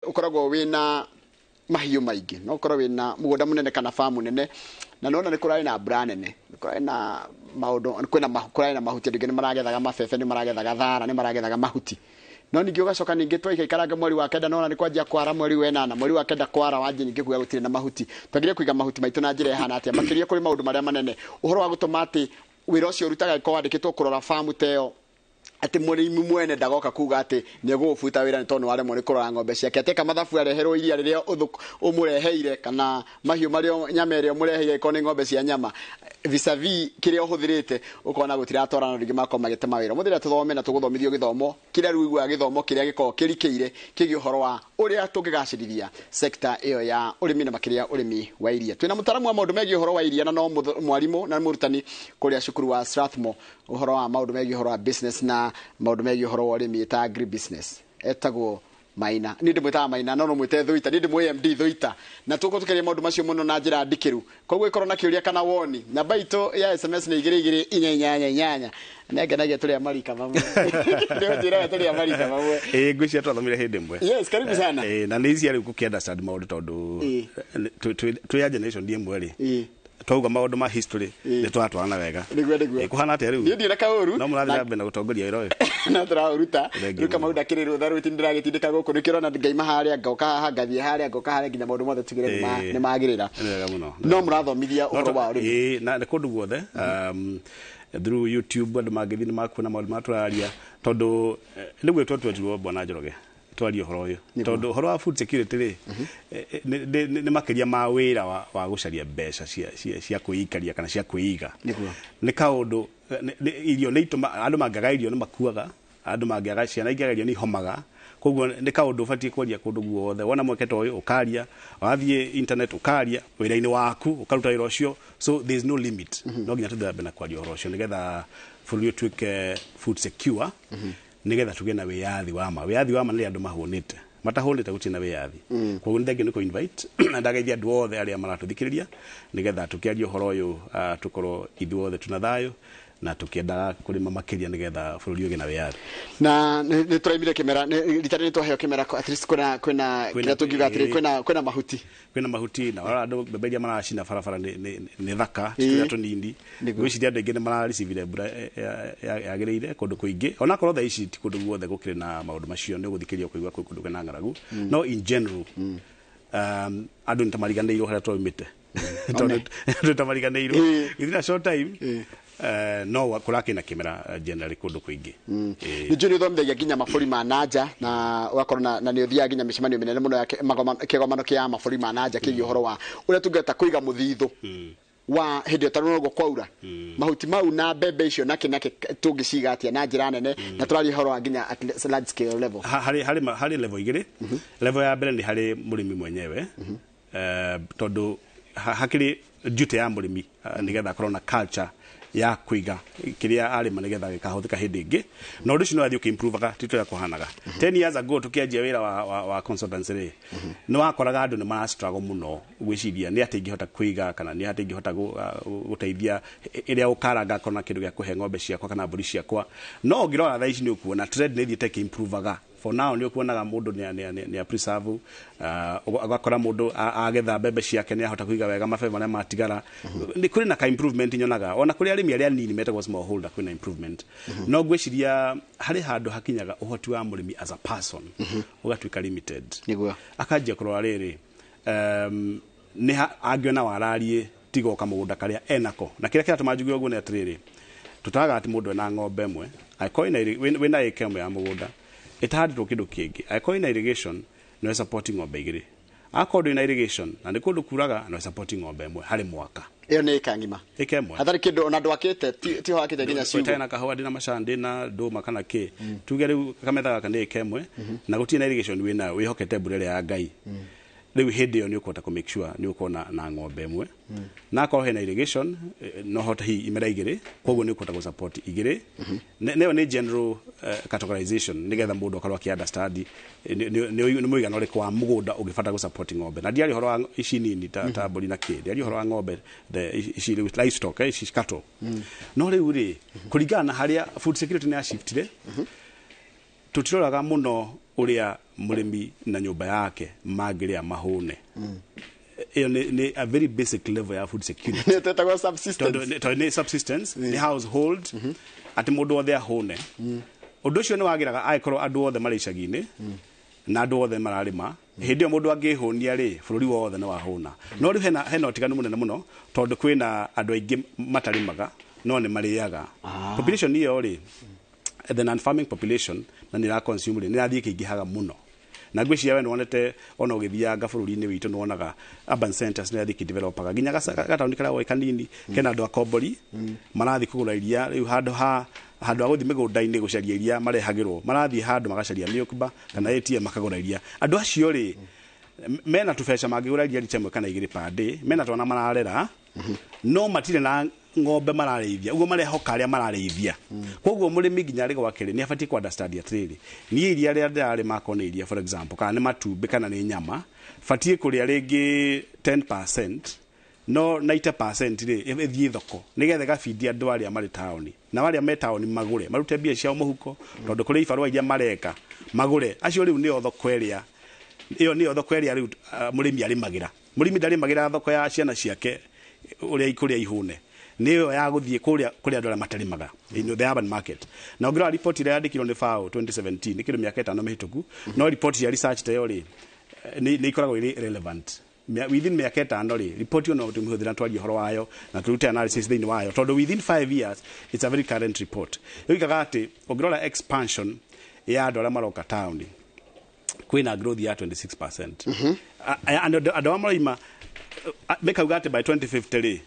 Ũkoragwo wĩna mahiũ maingĩ, no ũkorwo wĩna mũgũnda mũnene kana farm nene, na nona nĩ kũrarĩ na mbura nene, nĩ kũrarĩ na maũndũ, kwĩna kũrarĩ na mahuti. Andũ aingĩ nĩ maragethaga mabebe, nĩ maragethaga thara, nĩ maragethaga mahuti. No ningĩ ũgacoka ningĩ twaikaikaranga mweri wa kenda, nona nĩ kwanjia kwara mweri wa ĩnana, mweri wa kenda kwara wanjia ningĩ kuga gũtirĩ na mahuti. Twagĩrĩire kũiga mahuti maitũ na njĩra ĩhana atĩa, makĩria kũrĩ maũndũ marĩa manene, ũhoro wa gũtũma atĩ wĩra ũcio ũrutaga ĩkorwo wandĩkĩtwo kũrora farm ta ĩyo, atĩ mũrĩmi mwene ndagoka kuga atĩ nĩ egũgũbuta wĩra nĩ tondũ nĩ waremwo nĩ kũrora ng'ombe ciake, atĩ eka mathabu areherwo iria rĩrĩa ũmũreheire kana mahiũ marĩa, nyama ĩrĩa ũmũreheire, ĩkorwo nĩ ng'ombe cia nyama vis-a-vis kĩrĩa ũhũthĩrĩte, ũkona gũtiratwarana, rĩngĩ makorwo magĩtema wĩra. Mũthĩ rĩrĩa tũthome na tũgũthomithio gĩthomo kĩrĩa rĩu iguaga, gĩthomo kĩrĩa gĩkoragwo kĩrikĩire kĩgiĩ ũhoro wa ũrĩa tũngĩgacĩrithia sector ĩyo ya ũrĩmi na makĩria ũrĩmi wa iria. Twĩna mũtaaramu wa maũndũ megiĩ ũhoro wa iria na no mwarimũ na mũrutani kũrĩa cukuru wa Strathmore, ũhoro wa maũndũ megiĩ ũhoro wa business na maũndũ megiĩ ũhoro wa ũrĩmi ta agri business, etagwo Maina. Niĩ ndĩmwĩtaga Maina, no no mwĩte Thuita. Niĩ ndĩmũĩ MD Thuita, na tũgũkorwo tũkĩaria maũndũ macio mũno na njĩra ndikĩru. Koguo ĩkorwo na kĩũria kana woni, namba itũ ya SMS nĩ 2288. Nĩngenagia tũrĩ a marika mamwe, nĩũnjĩraga tũrĩ a marika mamwe. Ĩĩ, ngwĩciria twathomire hĩndĩ ĩmwe. Yes, karibu sana. Ĩĩ, na nĩ ici rĩu gũkĩ understand maũndũ tondũ twĩ a generation ĩmwe rĩ, twauga maũndũ ma history nĩ tũratwarana wega. Nĩguo. Ĩĩ, kũhana atĩa rĩu? Niĩ ndirĩ na kaũru. No mũrathiĩ na mbere na gũtongoria wĩra ũyũ? No tũraũruta. Thengiũ Rĩu Kamau mũno. ndakĩrĩ rũtha, rĩu ndĩragĩtindĩka gũkũ nĩkĩo ũrona ngaima harĩa, ngoka haha, ngathiĩ harĩa, ngoka harĩa, nginya maũndũ mothe tugire nĩ magĩrĩra. Nĩ wega mũno. No mũrathomithia ũhoro wa ũrĩmi? Ĩĩ, na nĩ kũndũ guothe, through YouTube andũ mangĩthiĩ nĩ makuona maũndũ marĩa tũraria, tondũ nĩguo twetirwo bwana Njoroge twarie ũhoro ũyũ, tondũ ũhoro wa food security rĩ, nĩ makĩria ma wĩra wa gũcaria mbeca cia kwĩikaria kana cia kwĩiga. Nĩ kaũndũ irio nĩ itũma andũ mangĩaga irio nĩ makuaga, andũ mangĩaga, ciana ingĩaga irio nĩ ihomaga. Koguo nĩ kaũndũ ũbatiĩ kwaria kũndũ guothe. Wona mweke ta ũyũ ũkaria, wathiĩ internet ũkaria, wĩra-inĩ waku ũkaruta wĩra ũcio. So there is no limit. No nginya tũthiĩ na mbere na kwaria ũhoro ũcio nĩgetha bũrũri ũtuĩke food secure, nĩgetha tũgĩe na wĩyathi wa ma. Wĩyathi wa ma nĩ andũ mahũnĩte, matahũnĩte gũtirĩ na wĩyathi. Koguo nĩ thengiũ nĩ kũ invite na ndageithia andũ othe arĩa maratũthikĩrĩria, nĩgetha tũkĩaria ũhoro ũyũ, tũkorwo ithuothe tũna thayũ na tũkĩendaga kũrĩma makĩria nĩgetha bũrũri ũgĩe na wĩyathi. Na nĩ tũraimire kĩmera, rita rĩrĩ twaheo kĩmera, at least kwĩna kĩrĩa tũngiuga atĩrĩ, kwĩna mahuti. Kwĩna mahuti, na warora andũ mbembe iria maracina barabara nĩ thaka, tũrĩa tũnini. Ngwĩciria andũ aingĩ nĩ mararecivire mbura yagĩrĩire kũndũ kũingĩ, onakorwo thaa ici ti kũndũ guothe gũkĩrĩ na maũndũ macio. Nĩ ũgũthikĩrĩria ũkũigua kwĩ kũndũ kwĩna ng'aragu, no in general andũ nĩ ta mariganĩirwo harĩa twaumĩte, tondũ andũ ta mariganĩirwo within a short time. No kũrakĩ na kĩmera generally kũndũ kũingĩ. Nĩ njũĩ nĩ ũthomithagia nginya mabũrũri ma nanja na ũgakorwo na nĩ ũthiaga nginya mĩcemanio mĩnene mũno ya kĩgomano kĩa mabũrũri ma nanja kĩgiĩ ũhoro wa ũrĩa tũngĩhota kũiga mũthithũ wa hĩndĩ ĩyo tarĩ ũguo kwaura, mahuti mau na mbembe icio nakĩ nakĩ, tũngĩciga atĩa na njĩra nene, na tũraria ũhoro wa nginya at large scale level. Harĩ level igĩrĩ. Level ya mbere nĩ harĩ mũrĩmi mwenyewe, tondũ hakĩrĩ duty ya mũrĩmi, nĩgetha akorwo na culture ya kũiga kĩrĩa arĩma nĩgetha gĩkahũthĩka hĩndĩ ĩngĩ. Na ũndũ ũcio nĩ wathiĩ ũkĩimprovaga, ti tũrĩa kũhanaga 10 years ago tũkĩanjia wĩra wa consultancy rĩ, nĩ wakoraga andũ nĩ mara struggle mũno gwĩciria nĩ atĩ ingĩhota kũiga kana nĩ atĩ ingĩhota gũteithia ĩrĩa ũkaranga akorwo na kĩndũ gĩa kũhe ng'ombe ciakwa kana mbũri ciakwa. No ũngĩrora thaa ici nĩ ũkuona trend nĩ ĩthiĩte ĩkĩimprovaga. For now nĩ ũkuonaga mũndũ nĩ preserve, ũgakora mũndũ agetha mbembe ciake nĩ ahota kũiga wega mabebe marĩa matigara. Nĩ kũrĩ na ka improvement nyonaga ona kũrĩ arĩmi arĩa anini metagwo smallholder, kwĩna improvement. No ngwĩciria harĩ handũ hakinyaga ũhoti wa mũrĩmi as a person ũgatuĩka limited. Akanjia kũrora rĩrĩ, nĩ angĩona warariĩ tiga o kamũgũnda karĩa enako. Na kĩrĩa kĩratũma njuge ũguo nĩ atĩrĩrĩ, tũtaraga atĩ mũndũ ena ng'ombe ĩmwe, angĩkorwo wĩna ĩka ĩmwe ya mũgũnda ĩtahandĩtwo kĩndũ kĩngĩ, angĩkorwo wĩna irrigation no support ng'ombe igĩrĩ, akorwo ndwĩna irrigation na nĩ kũndũ kuraga no support ng'ombe ĩmwe harĩ mwaka. Ĩyo nĩ ĩka ng'ima? Ĩka ĩmwe. Hatarĩ kĩndũ ona ndwakĩte, tiho hakĩte nginya ciugũ. Ũtarĩ na kahũa, ndĩna macani, ndĩna ndũma kana kĩ, tuge rĩu kametha gaka nĩ ĩka ĩmwe na gũtirĩ na irrigation wĩnayo, wĩhokete mbura ĩrĩa ya Ngai. Rĩu hĩndĩ ĩyo nĩ ũkũhota kũ make sure nĩ ũkorwo na ng'ombe ĩmwe, na akorwo hena irrigation, no hote hihi imera igĩrĩ, koguo nĩ ũkũhota gũ support igĩrĩ. Nayo nĩ general categorization nĩgetha mũndũ akorwo akĩ understand nĩ mũigana ũrĩkũ wa mũgũnda ũngĩbata gũ support ng'ombe. Na ndiari ũhoro wa ici nini ta mbũri na kĩ, ndiari ũhoro wa ng'ombe ici rĩu livestock, ici cattle. No rĩu rĩ, kũringana na harĩa food security nĩ yashiftire, tũtiroraga mũno Ũrĩa mũrĩmi na nyũmba yake mangĩrĩa mahũne. Ĩyo nĩ a very basic level ya food security. Nĩ twetagwo subsistence. Tondũ nĩ subsistence, nĩ household, atĩ mũndũ wothe ahũne. Ũndũ ũcio nĩ wagĩraga angĩkorwo andũ othe marĩ icagi-inĩ na andũ othe mararĩma. Hĩndĩ ĩyo mũndũ angĩhũnia rĩ, bũrũri wothe nĩ wahũna. No rĩu hena ũtiganu mũnene mũno, tondũ kwĩna andũ aingĩ matarĩmaga no nĩ marĩaga. Population ĩyo rĩ, the non-farming population, na nĩ ĩra consume rĩ, nĩ ĩrathiĩ ĩkĩingĩhaga mũno. Na ngwĩciria we nĩwonete ona ũgĩthianga bũrũri-inĩ witũ, nĩwonaga urban centers nĩ irathiĩ ikĩdevelopaga, nginya gataũni karĩa woĩ kanini kena andũ akombori marathiĩ kũgũra iria rĩu, handũ ha gũthiĩ mĩgũnda-inĩ gũcaria iria marehagĩrwo, marathiĩ handũ magacaria milk bar kana ATM makagũra iria. Andũ acio rĩ, mena tũbeca mangĩgũra iria rita ĩmwe kana igĩrĩ per day, mena twana mararera, no matirĩ na ng'ombe mararĩithia, ũguo marehoka arĩa mararĩithia. Koguo mũrĩmi nginya arĩ gwake rĩ, nĩ abatiĩ ku understand atĩrĩrĩ, niĩ iria rĩrĩa ndĩrarĩma, akorwo nĩ iria for example, kana nĩ matumbĩ, kana nĩ nyama, batiĩ kũrĩa rĩngĩ 10%, no 90% rĩ ĩthiĩ thoko nĩgetha ĩgabindi andũ arĩa marĩ taũni, na arĩa me taũni magũre, marute mbia ciao mũhuko, tondũ kũrĩ ibarũa iria mareka magũre. Acio rĩu nĩo thoko ĩrĩa, ĩyo nĩyo thoko ĩrĩa rĩu mũrĩmi arĩmagĩra. Mũrĩmi ndarĩmagĩra thoko ya ciana ciake ũrĩa ikũrĩa ihũne, nĩyo ya gũthiĩ kũrĩa kũrĩ andũ arĩa matarĩmaga, in the urban market. Na ũngĩrora report ĩrĩa yandĩkirwo nĩ FAO 2017, nĩ kĩndũ mĩaka 5 mĩhĩtũku, no report ya research ta ĩyo rĩ, nĩ ikoragwo ĩrĩ relevant. Within mĩaka 5 rĩ, report ĩyo no tũmĩhũthĩra, twarie ũhoro wayo na tũrute analysis thĩinĩ wayo, tondũ within 5 years it's a very current report. Yoigaga atĩ ũngĩrora expansion ya andũ arĩa maroka taũni, kwĩna growth ya 26%. Andũ arĩa maroima mekauga atĩ by 2050 rĩ,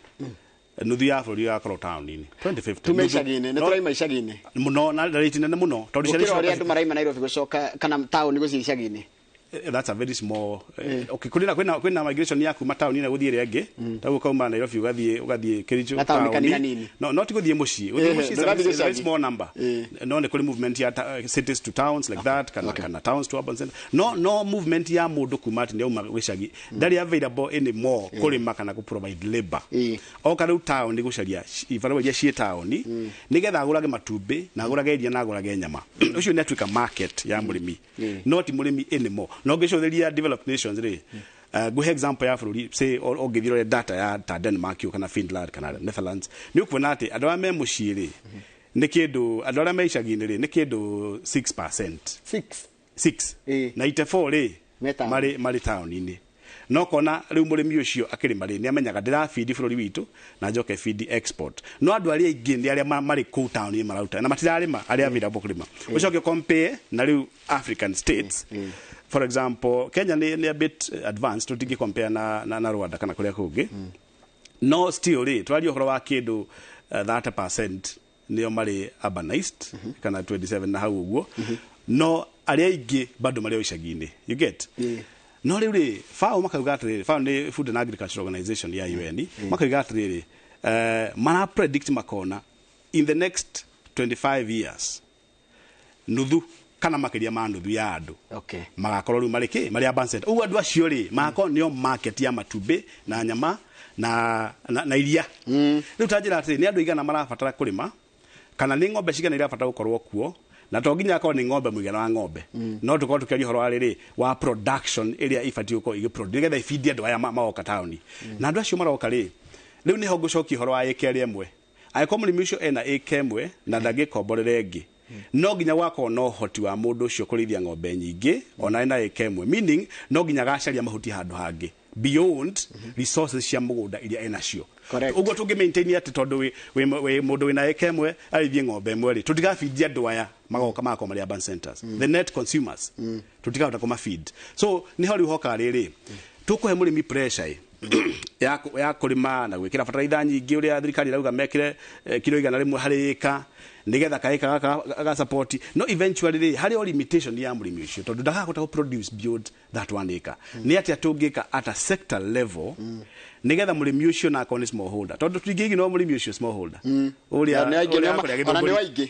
nuthu ya bũrũri ĩgakorwo taũni-inĩ 2050. Tume icagi-inĩ, nĩ tũraima icagi-inĩ mũno na rate nene mũno, tondũ ciana gũkĩra icio ũrĩa andũ maraima Nairobi gũcoka kana taũni gũthiĩ icagi-inĩ. That's a very small okay, kwĩna migration ya kuma taũni na gũthiĩ ĩrĩa ĩngĩ, ta ũkauma Nairobi ũgathiĩ Kericho. Gataũni taũni. kanini. No, not gũthiĩ mũciĩ, gũthiĩ mũciĩ is a ndũrathiĩ very gĩcagi. small number. No nĩ kũrĩ movement ya cities to towns like that, kana kana towns to urban center. No movement ya mũndũ kuma atĩ nĩ auma gĩcagi, ndarĩ available anymore kũrĩma kana kũ provide labor. Oka rĩu taũni gũcaria ibarũa iria ciĩ taũni nĩgetha agũrage matumbĩ na agũrage iria na agũrage nyama. Ũcio nĩ atuĩka market ya mũrĩmi, no ti mũrĩmi anymore. Na ũngĩcũthĩria developed nations rĩ, nguhe example ya bũrũri, say ũngĩthiĩ ũrore data ya ta Denmark kana Finland kana Netherlands, nĩ ũkuona atĩ andũ arĩa me mũciĩ rĩ, nĩ kĩndũ, andũ arĩa me icagi-inĩ rĩ, nĩ kĩndũ 6%. Six. 6. 94 rĩ, Me taũni. marĩ taũni-inĩ. No kona rĩu mũrĩmi ũcio akĩrĩma rĩ, nĩ amenyaga ndĩrabindi bũrũri witũ na njoke bindi export, no andũ arĩa aingĩ nĩ arĩa marĩ kũu taũni maruta na matirarĩma, arĩa available kũrĩma. Ũcoke compare na rĩu African states, for example Kenya nĩ a bit advanced, tũtingĩ compare na Rwanda kana kũrĩa kũngĩ, no still rĩ, twaria ũhoro wa kĩndũ 30% nĩo marĩ urbanized kana 27 na hau ũguo, no arĩa aingĩ bado marĩ o icagi-inĩ, you get? No rĩu rĩ, FAO makauga atĩrĩrĩ, FAO nĩ Food and Agriculture Organization ya UN, makauga atĩrĩrĩ, mara predict makona in the next 25 years nuthu kana makĩria ma nuthu ya andũ magakorwo rĩu marĩ kĩ, marĩ urban center. Ũguo andũ acio rĩ, magakorwo nĩo market ya matumbĩ na nyama na iria. Rĩu ta njĩra atĩrĩ, nĩ andũ igana marabatara kũrĩma, kana nĩ ng'ombe cigana irabatara gũkorwo kuo? Na to nginya akorwo nĩ ng'ombe, mũigana wa ng'ombe, no tũkorwo tũkĩaria ũhoro wa rĩrĩ wa production ĩrĩa ibatiĩ gũkorwo ĩgĩproduce nĩgetha ibindie andũ aya magoka taũni. Na andũ acio maroka rĩ, rĩu nĩho ngũcokia ũhoro wa ĩka ĩrĩa ĩmwe. Angĩkorwo mũrĩmi ũcio ena ĩka ĩmwe na ndangĩkomborera ĩngĩ, no nginya gwakorwo na ũhoti wa mũndũ ũcio kũrĩithia ng'ombe nyingĩ ona ena ĩka ĩmwe, meaning no nginya agacaria mahuti handũ hangĩ beyond resources cia mũgũnda iria enacio. Ũguo tũngĩ maintain atĩ tondũ wĩ mũndũ wĩna ĩka ĩmwe arĩithie ng'ombe ĩmwe rĩ, tũtigabindia andũ aya magoka magakorwo marĩ urban centers, the net consumers, tũtikahota kũmafeed. So nĩho rĩu hokaga rĩrĩ, tũkũhe mũrĩmi pressure ĩ ya kũrĩma na gwĩkĩra bataraitha nyingĩ, ũrĩa thirikari ĩrauga mekĩre kilo 100 harĩ ĩka nĩgetha kaĩka gaka ga support, no eventually rĩ, harĩ o limitation ya mũrĩmi ũcio, tondũ ndakahota gũ produce beyond that 1 acre. Nĩ atĩa tũngĩka at a sector level nĩgetha mũrĩmi ũcio na akorwo nĩ smallholder, tondũ tũtingĩignore mũrĩmi ũcio smallholder ũrĩa Na nĩ aingĩ, ũrĩa akũrĩa ona nĩ Gĩthũngũri. waingĩ.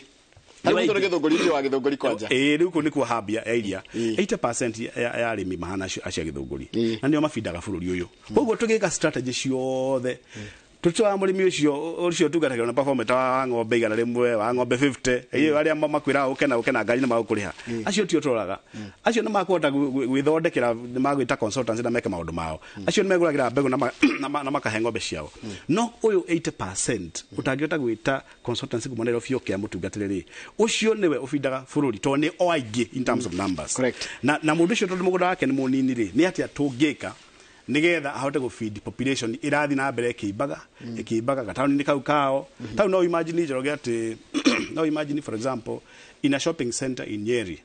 Tarĩu Nĩ mũndũ waingĩ. Gĩthũngũri nĩ wa Gĩthũngũri kwanja. Ĩĩ, rĩu kũu nĩkuo hub ya iria. 80% ya arĩmi mahana acio a Gĩthũngũri, na nĩo mabindaga bũrũri ũyũ. Koguo tũgĩka strategy ciothe Tũtwara mũrĩmi ũcio ũcio ũtungatagĩrwo na performer wa ng'ombe 100, wa ng'ombe 50, iyo arĩa makwĩraga ũke na ũke na ngari nĩ magũkũrĩha, acio tio tũroraga. Acio nĩ makũhota gwĩthondekera, nĩ magwĩta consultants na meke maũndũ mao. Acio nĩ megũragĩra mbegũ na makahe ng'ombe ciao. No ũyũ 80% ũtangĩhota gwĩta consultancy kuma Nairobi ũke amũtungatĩre rĩ, ũcio nĩwe ũbindaga bũrũri, tondũ nĩ o aingĩ in terms of numbers. Correct. Na mũndũ ũcio, tondũ mũgũnda wake nĩ mũnini rĩ, nĩ atĩa tũngĩka nigetha ahote gũ feed population irathi na mbere ĩkĩimbaga ĩkĩimbaga gataũni-inĩ kau kao? Tau no imagine, Njoroge, atĩ no imagine, for example, in a shopping center in Nyeri,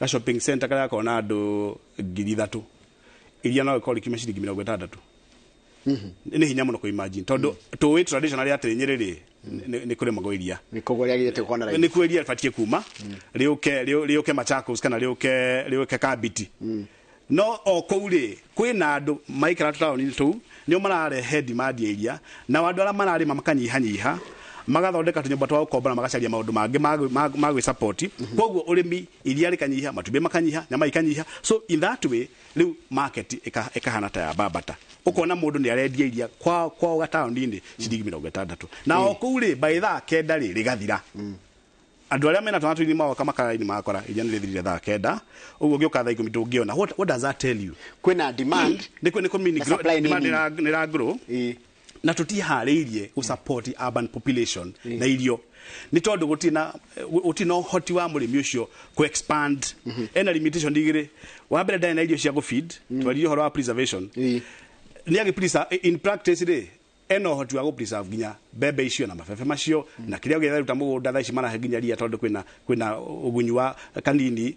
ga shopping center karĩa gakoragwo na andũ 3,000, iria no ĩkorwo rĩkiuma ciringi 60. Nĩ hinya mũno kũ imagine, tondũ tũĩ traditionally atĩ Nyeri rĩ, nĩ kũrĩmagwo iria. Nĩ koguo rĩagĩrĩte gũkorwo na raithi. Nĩ kuo iria rĩbatiĩ kuma rĩũke Machakos kana rĩũke Kabiti. No o kũu rĩ, kwĩna andũ maikara tũtaũni-inĩ tũu, nĩo mararehe demand ya iria, na andũ arĩa mararĩma makanyihanyiha, magathondeka tũnyũmba twa gũkomba na magacaria maũndũ mangĩ ma gwĩ support. Koguo ũrĩmi, iria rĩkanyiha, matumbĩ makanyiha, nyama ikanyiha. So in that way rĩu market ĩkahana ta ya bambata, ũkona mũndũ nĩ arendia iria kwao gataũni-inĩ ciringi 60, na o kũu rĩ, by thaa 9 rĩ, rĩgathira. Andũ arĩa mena twana tũnini magoka makara-inĩ, makora iria nĩ rĩthirire thaa 9. Ũguo ũngĩũka thaa 10 ndũngĩona. What does that tell you? Kwĩna demand. Nĩ kũ Na supply nĩ demand nini. Nĩ ra grow na tũtiharĩirie gũ support urban population na irio, nĩ tondũ gũtirĩ na ũhoti wa mũrĩmi ũcio kũ expand. Ena limitation igĩrĩ. Wa mbere, ndarĩ na irio cia gũ feed. Twaririe ũhoro wa preservation. Nĩ agĩ preserve in practice rĩ, ena ũhoti wa gũ preserve nginya mbembe icio na mabebe macio na kĩrĩa gĩothe ruta mũgũnda. Thaa ici marahe nginya ria, tondũ kwĩna ũgunyu wa kanini.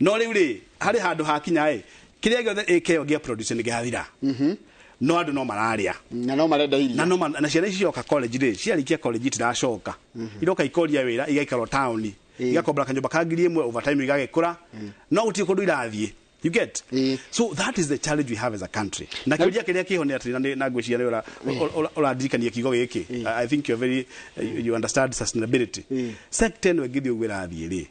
No rĩu rĩ, harĩ handũ hakinya ĩ, kĩrĩa gĩothe ĩkĩo gĩa produce nĩ gĩathira, no andũ no mararĩa. Na no marenda irio. Na no na ciana ici cioka college rĩ, ciarĩkia college itiracoka, iroka ikoria wĩra, igaikara taũni, igakombora kanyũmba ka 1,000, over time igagĩkũra, no gũtirĩ kũndũ irathiĩ. You get? So that is the challenge we have as a country. Na kĩũria kĩrĩa kĩho nĩ atĩrĩ, na na ngwĩciria nĩ ũrandirikania kiugo gĩkĩ. I think you're very you understand sustainability. Sector ĩno ĩngĩthiĩ ũguo ĩrathiĩ rĩ,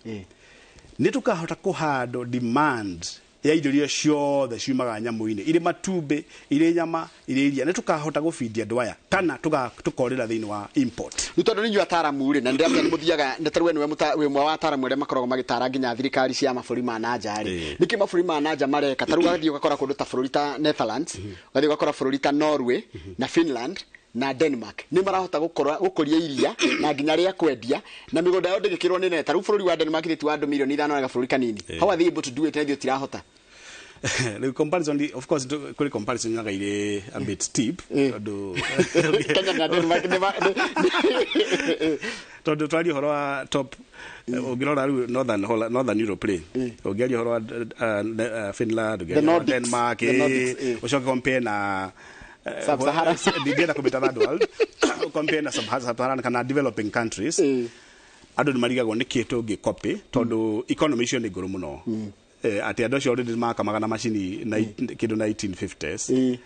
nĩ tũkahota kũhandwo demand ya indo iria ciothe ciumaga nyamũ-inĩ, irĩ matumbĩ, irĩ nyama, irĩ iria? Nĩ tũkahota gũbindia andũ aya kana tũkorĩra thĩinĩ wa import? Nĩ tondũ nĩ inyuĩ ataramu rĩ, na ndĩramenya nĩ mũthiaga nĩ tarĩ we nĩwe wĩ ũmwe wa ataramu arĩa makoragwo magĩtara nginya thirikari cia mabũrũri ma nanja rĩ. Nĩkĩ mabũrũri ma nanja mareka? Ta rĩu ũgathiĩ ũgakora kũndũ ta bũrũri ta Netherlands, ũgathiĩ ũgakora bũrũri ta Norway na Finland na Denmark nĩ marahota gũkũria iria na nginya rĩa kwendia, na mĩgũnda yao ndĩgĩkĩrwo nĩ nene. Ta rĩu bũrũri wa Denmark ti wa andũ 5 mirioni na gabũrũri kanini. How are they able to do it na ithuĩ tirahota? Rĩu comparison, of course, kũrĩ comparison nyonaga irĩ a bit steep, tondũ Kenya na Denmark nĩ tondũ twaria ũhoro wa top, ũngĩrora rĩu northern Europe rĩ, ũngĩaria ũhoro wa Finland, ũngĩaria The ũhoro wa Nordics. Denmark, The Nordics, ũcoke compare na Sub-Saharan. Ndingĩenda kũmĩta third world, compare na sub-Saharan kana developing countries, andũ nĩ marigagwo nĩ kĩ tũngĩ copy, tondũ economy icio nĩ ngũrũ mũno. Atĩ andũ acio already makamaga na macini na kĩndũ 1950s.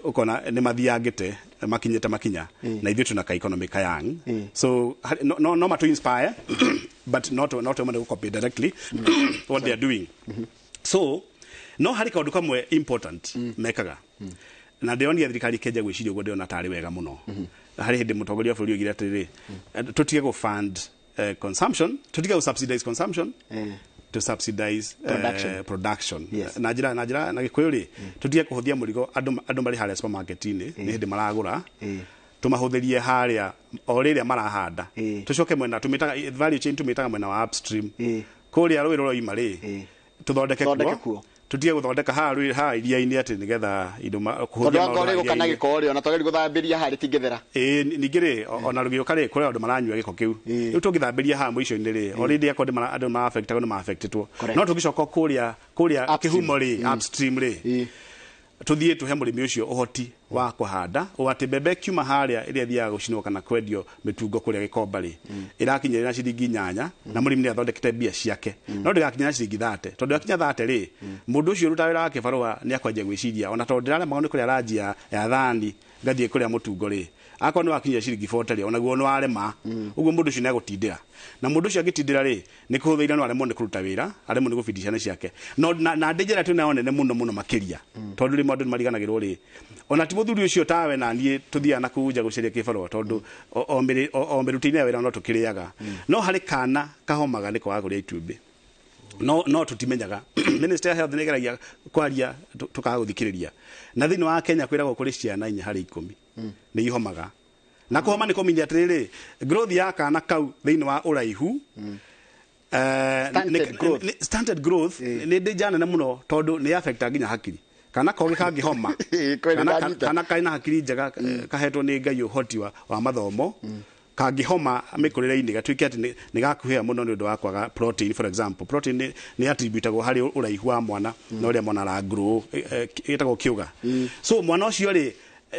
Ũkona nĩ mathiangĩte makinyĩte makinya, na ithuĩ tuna ka economy ka young. So no matu inspire, but not ĩmwe copy directly what they are doing. So no harĩ kaũndũ kamwe important mekaga, na ndĩronire thirikari ĩkĩanjia gwĩciria ũguo, ndĩrona tarĩ wega mũno. Harĩ hĩndĩ mũtongoria wa bũrũri oigire atĩrĩrĩ, tũtige gũ fund consumption, tũtige gũ subsidize consumption, to subsidize Production. Production. Na njĩra na gĩkũyũ rĩ, tũtige kũhũthia mũrigo andũ marĩ harĩa supermarket-inĩ nĩ hĩndĩ maragũra, tũmahũthĩrie harĩa o rĩrĩa marahanda. Tũcoke mwena tũmĩtaga value chain, tũmĩtaga mwena wa upstream, kũrĩa rũĩ rũroima rĩ, tũthondeke Thondeke kuo. kuo. Tũtige gũthondeka haha rũĩ haha iria-inĩ atĩ nĩgetha indo tondũ kũhũthia angorwo maũndũ rĩgũka na haha iria-inĩ. gĩko rĩ, ona twagĩrĩirwo gũthambĩria harĩa rĩtingĩthera. Ĩĩ, ningĩ rĩ, ona rũgĩũka rĩ, kũrĩ andũ maranyua gĩko kĩu. Rĩu tũngĩthambĩria haha mũico-inĩ rĩ, already akorwo andũ maraffectagwo nĩ maaffectĩtwo. Correct. No tũngĩcoka kũrĩa Upstream. kĩhumo rĩ, upstream rĩ, tũthiĩ tũhe mũrĩmi ũcio ũhoti wa kũhanda, o atĩ mbembe kiuma harĩa ĩrĩa ĩthiaga gũcinwo kana kwendio mĩtungo kũrĩa gĩkomba rĩ, ĩrakinyĩra na ciringi 8, na mũrĩmi nĩ athondekete mbia ciake, no ndĩgakinya na ciringi 30, tondũ yakinya 30 rĩ, mũndũ ũcio ũrutaga wĩra wa kĩbarũa nĩ akwanjia gwĩciria, ona tondũ ndĩraremagwo nĩ kũrĩa ranji ya thani ngathiĩ kũrĩa mũtungo rĩ, akorwo nĩ wakinyia ciringi 40 rĩ, onaguo nĩ warema. Ũguo mũndũ ũcio nĩ agũtindĩra, na mũndũ ũcio angĩtindĩra rĩ, nĩ kũhũthĩire, no aremwo nĩ kũruta wĩra, aremwo nĩ gũbindi ciana ciake. No na ndĩnjĩra twĩ nayo nene mũno mũno makĩria, tondũ rĩmwe andũ nĩ mariganagĩrwo rĩ, ona ti Mũthuri ũcio tawe na niĩ tũthiaga na kũu nja gũcaria kĩbarũa, tondũ o mĩrutĩinĩ ya wĩra no tũkĩrĩaga, no harĩ kana kahomaga nĩ kwaga kũrĩa itumbĩ. No tũtimenyaga. Ministry ya Health nĩ ĩgeragia kwaria, tũkaga gũthikĩrĩria. Na thĩinĩ wa Kenya kwĩragwo kũrĩ ciana 4 harĩ 10 nĩ ihomaga. Na kũhoma nĩ kũminya atĩrĩrĩ, growth ya kana kau thĩinĩ wa ũraihu, Stunted growth. Stunted growth nĩ danger nene mũno, tondũ nĩ affecta nginya hakiri. Kana kogi kangĩhoma, Kweli. kana, Ndanyita. kana karĩ na hakiri njega, kahetwo nĩ Ngai ũhoti wa mathomo, kangĩhoma mĩkũrĩre-inĩ gatuĩke atĩ nĩ gakuhĩha mũno nĩ ũndũ wa kwaga protein. For example, protein nĩ attributagwo harĩ ũraihu wa mwana na ũrĩa mwana ara grow, ĩtagwo kĩũga. So mwana ũcio rĩ,